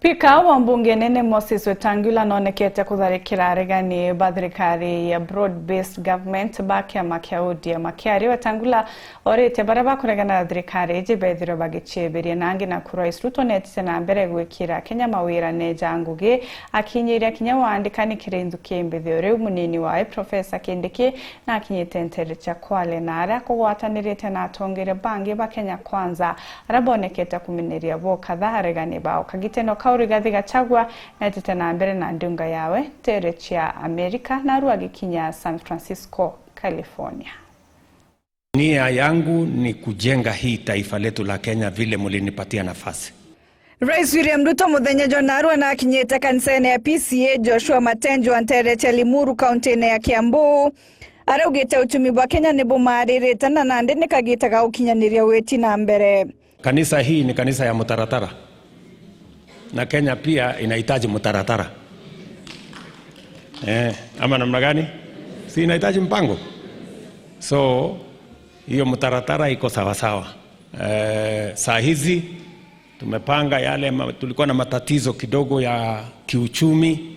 Spika wa mbunge nene Moses Wetangula nonekete kutharikira aregani ba thirikari ya broad based government ba kiama kia ODM. Akiaria, Wetangula orite baria bakuregana na thirikari iji bethirwe bagichieberia na angi. Na Rais Ruto netite na mbere gwikira Kenya mawira neja Ngugi akinyiria kinya wandikani kiri nthuki mbithio. Riu munini wae Professor Kindiki na akinyite ntere cha Kwale na aria kugwatanirite na atongoria bangi ba Kenya Kwanza aria bonekete kumineria bo kathaa aregani bao. Kagiteno kau, Rigathi Gachagua netete na mbere na ndunga yawe tere chia Amerika na aru agikinya San Francisco, California. Nia yangu ni kujenga hii taifa letu la Kenya vile mulinipatia nafasi. Rais William Ruto muthenya jwa Arua na akinyite kanitha-inĩ ya PCEA Joshua Matenjo Nterete, Limuru, kaunti-inĩ ya Kiambu. Araugĩte uchumi bwa Kenya nĩ bumarĩrĩte na nandĩ nĩ kagĩte ga gũkinyanĩria wĩti na mbere. Kanisa hii ni kanisa ya mtaratara na Kenya pia inahitaji mtaratara, ama namna gani? Si inahitaji mpango? So hiyo mtaratara iko sawasawa. Saa hizi tumepanga yale tulikuwa na matatizo kidogo ya kiuchumi,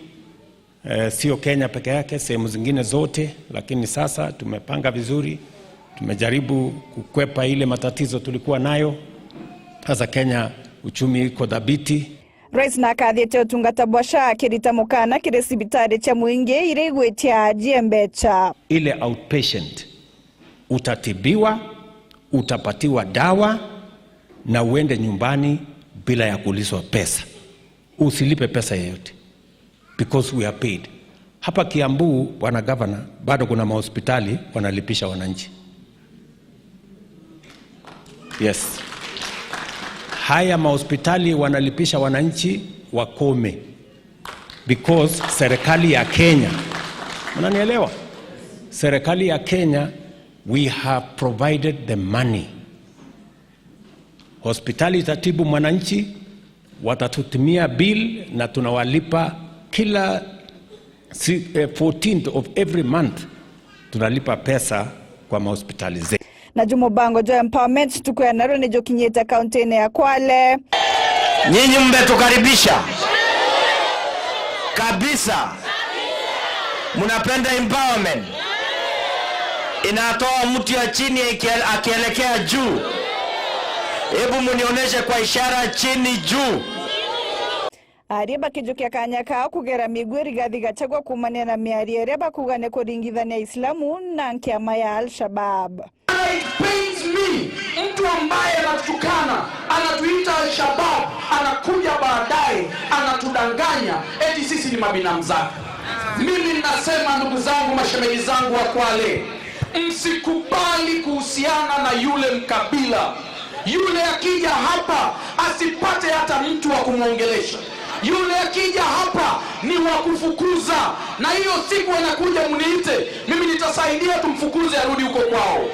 sio Kenya peke yake, sehemu zingine zote, lakini sasa tumepanga vizuri, tumejaribu kukwepa ile matatizo tulikuwa nayo. Sasa Kenya uchumi iko dhabiti. Rais na akathiĩte ũtungata bwa SHA akĩrita mũkana kĩrĩ cibitarĩ cia mũingĩ iria igwĩtia ajie mbeca. Ile outpatient utatibiwa, utapatiwa dawa na uende nyumbani bila ya kuulizwa pesa. Usilipe pesa yoyote because we are paid. Hapa Kiambu, bwana governor, bado kuna mahospitali wanalipisha wananchi. Yes. Haya mahospitali wanalipisha wananchi wakome, because serikali ya Kenya, mnanielewa? Serikali ya Kenya, we have provided the money. Hospitali itatibu mwananchi, watatutumia bill na tunawalipa kila 14th of every month, tunalipa pesa kwa mahospitali zetu. Na ju mubango jwa empowerment tukwea nĩ jũkinyĩte kaunti-inĩ ya Kwale. Nyinyi mmetukaribisha kabisa, mnapenda empowerment, inatoa mtu ya chini akielekea juu. Hebu munionyeshe kwa ishara, chini juu. Aria bakijukia kanya kao kugera migwi, Rigathi Gachagua kumania na miario ĩrĩa bakuga nĩ kũringithania Islamu na nkiama ya Al-Shabab. It pains me, mtu ambaye anatutukana, anatuita Al-Shabab, anakuja baadaye anatudanganya eti sisi ni mabinamu zake. Mimi ninasema, ndugu zangu, mashemeji zangu wa Kwale, msikubali kuhusiana na yule mkabila. Yule akija hapa asipate hata mtu wa kumwongelesha. Yule akija hapa ni wa kufukuza, na hiyo siku anakuja mniite, mimi nitasaidia tumfukuze arudi huko kwao.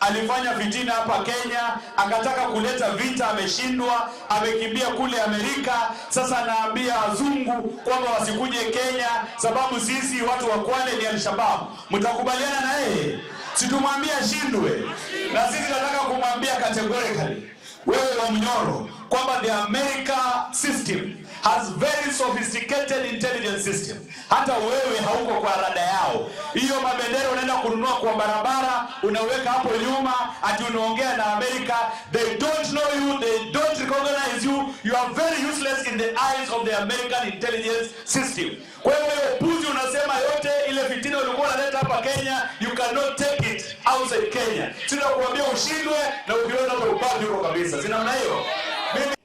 Alifanya fitina hapa Kenya, akataka kuleta vita, ameshindwa, amekimbia kule Amerika. Sasa anaambia wazungu kwamba wasikuje Kenya sababu sisi watu wa Kwale ni Alshabab. Mtakubaliana na yeye? Si tumwambie ashindwe? Na sisi tunataka kumwambia categorically, wewe Wamunyoro, kwamba the America system has very sophisticated intelligence system. Hata wewe hauko kwa rada yao. Hiyo mabendera unaenda kununua kwa barabara, unaweka hapo nyuma, ati unaongea na America. They don't know you, they don't recognize you. You are very useless in the eyes of the American intelligence system. Kwa hiyo wewe upuzi unasema yote ile fitina ulikuwa unaleta hapa Kenya, you cannot take it outside Kenya. Sina kuambia ushindwe na ukiona ubaki huko kabisa. Sina namna hiyo. Mimi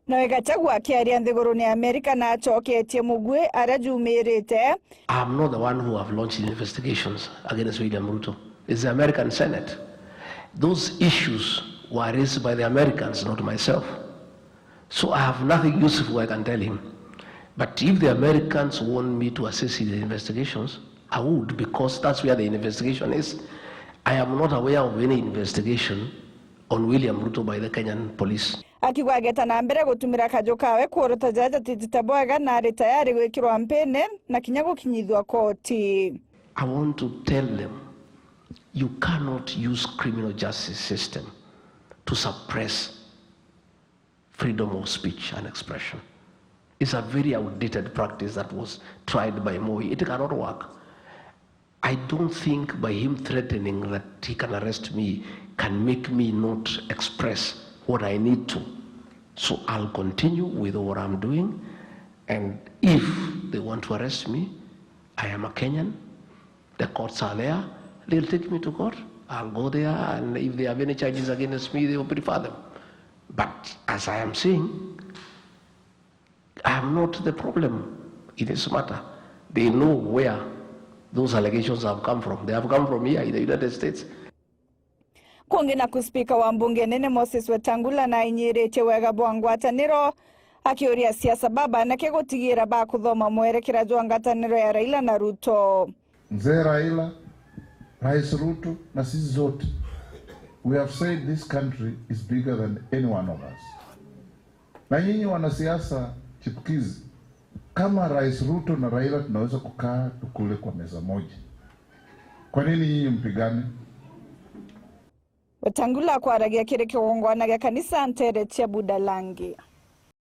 Nawe Gachagua akĩaria nthigũrũ-inĩ ya Amerika na acoketie mũguĩ arĩa jumĩrĩte. I'm not the one who have launched investigations against William Ruto. It's the American Senate. Those issues were raised by the Americans, not myself. So I have nothing useful I can tell him. But if the Americans want me to assist in the investigations, I would, because that's where the investigation is. I am not aware of any investigation on William Ruto by the Kenyan police. Akiuga ageta na mbere gũtumĩra kajũ kawe kuorota jaja bwega na arĩ tayari gwĩkĩrwo mpĩnĩ na kinya gũkinyithua koti. I want to tell them you cannot use criminal justice system to suppress freedom of speech and expression. It's a very outdated practice that was tried by Moi. It cannot work. I don't think by him threatening that he can arrest me can make me not express what I need to. So I'll continue with what I'm doing. And if they want to arrest me, I am a Kenyan. The courts are there. They'll take me to court. I'll go there, and if they have any charges against me, they will prefer them. But as I am saying, I am not the problem in this matter. They know where those allegations have come from. They have come from here in the United States. Kungi na kuspika wa mbunge nene Moses Wetangula na inyiritie wega bwa ngwataniro akiuria siasa baba nake gutigira ba kuthoma mwerekera jwa ngataniro ya Raila na Ruto. Mzee Raila, Rais Ruto na sisi zote, we have said this country is bigger than any one of us. Na nyinyi wanasiasa chipukizi, kama Rais Ruto na Raila tunaweza kukaa tukule kwa meza moja, kwa nini nyinyi mpigane? Wetangula kwaragia kiri kigongona gia kanisa nteretia Budalangi.